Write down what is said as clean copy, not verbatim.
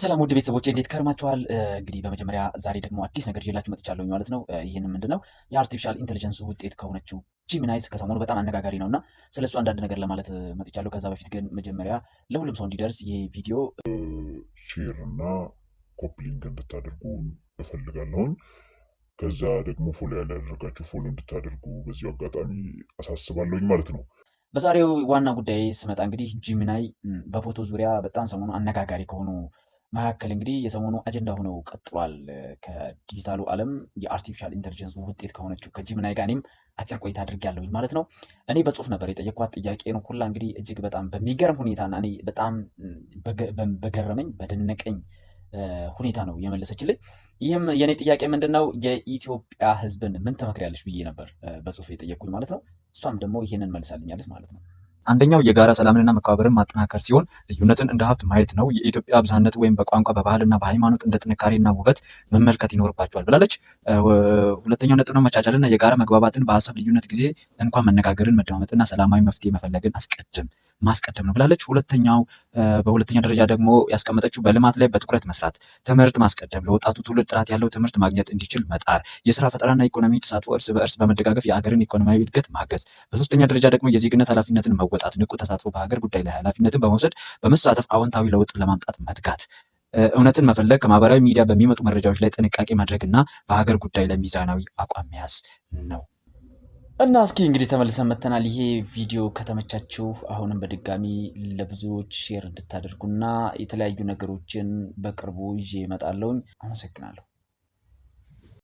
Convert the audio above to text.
ሰላም ውድ ቤተሰቦቼ፣ እንዴት ከርማችኋል? እንግዲህ በመጀመሪያ ዛሬ ደግሞ አዲስ ነገር ይዤላችሁ መጥቻለሁኝ ማለት ነው። ይህን ምንድነው? የ artificial intelligence ውጤት ከሆነችው Gemini ከሰሞኑ በጣም አነጋጋሪ ነው እና ስለሱ አንዳንድ ነገር ለማለት መጥቻለሁ። ከዛ በፊት ግን መጀመሪያ ለሁሉም ሰው እንዲደርስ ይህ ቪዲዮ share እና copy link እንድታደርጉ እፈልጋለሁኝ። ከዛ ደግሞ follow ያላደረጋችሁ follow እንድታደርጉ በዚሁ አጋጣሚ አሳስባለሁኝ ማለት ነው። በዛሬው ዋና ጉዳይ ስመጣ እንግዲህ Gemini በፎቶ ዙሪያ በጣም ሰሞኑ አነጋጋሪ ከሆኑ መካከል እንግዲህ የሰሞኑ አጀንዳ ሆነው ቀጥሏል። ከዲጂታሉ ዓለም የ artificial intelligence ውጤት ከሆነችው ከ Gemini ጋር እኔም አጭር ቆይታ አድርጌያለሁኝ ማለት ነው። እኔ በጽሁፍ ነበር የጠየኳት ጥያቄ ነው ሁላ እንግዲህ እጅግ በጣም በሚገርም ሁኔታና እኔ በጣም በገረመኝ በደነቀኝ ሁኔታ ነው የመለሰችልኝ። ይህም የእኔ ጥያቄ ምንድን ነው? የኢትዮጵያ ሕዝብን ምን ትመክሪያለሽ ብዬ ነበር በጽሁፍ የጠየቅኩኝ ማለት ነው። እሷም ደግሞ ይህንን መልሳልኛለች ማለት ነው። አንደኛው የጋራ ሰላምንና መከባበርን ማጠናከር ሲሆን ልዩነትን እንደ ሀብት ማየት ነው። የኢትዮጵያ ብዝሃነት ወይም በቋንቋ፣ በባህልና በሃይማኖት እንደ ጥንካሬና ውበት መመልከት ይኖርባቸዋል ብላለች። ሁለተኛው ነጥብ ነው መቻቻልና የጋራ መግባባትን፣ በሀሳብ ልዩነት ጊዜ እንኳን መነጋገርን፣ መደማመጥና ሰላማዊ መፍትሄ መፈለግን ማስቀደም ነው ብላለች። በሁለተኛ ደረጃ ደግሞ ያስቀመጠችው በልማት ላይ በትኩረት መስራት፣ ትምህርት ማስቀደም፣ ለወጣቱ ትውልድ ጥራት ያለው ትምህርት ማግኘት እንዲችል መጣር፣ የስራ ፈጠራና ኢኮኖሚ ተሳትፎ፣ እርስ በእርስ በመደጋገፍ የሀገርን ኢኮኖሚያዊ እድገት ማገዝ። በሶስተኛ ደረጃ ደግሞ የዜግነት ኃላፊነትን መወጣት፣ ንቁ ተሳትፎ፣ በሀገር ጉዳይ ላይ ኃላፊነትን በመውሰድ በመሳተፍ አዎንታዊ ለውጥ ለማምጣት መትጋት፣ እውነትን መፈለግ፣ ከማህበራዊ ሚዲያ በሚመጡ መረጃዎች ላይ ጥንቃቄ ማድረግና በሀገር ጉዳይ ላይ ሚዛናዊ አቋም መያዝ ነው። እና እስኪ እንግዲህ ተመልሰን መጥተናል። ይሄ ቪዲዮ ከተመቻችሁ አሁንም በድጋሚ ለብዙዎች share እንድታደርጉና የተለያዩ ነገሮችን በቅርቡ ይዤ እመጣለሁኝ። አመሰግናለሁ።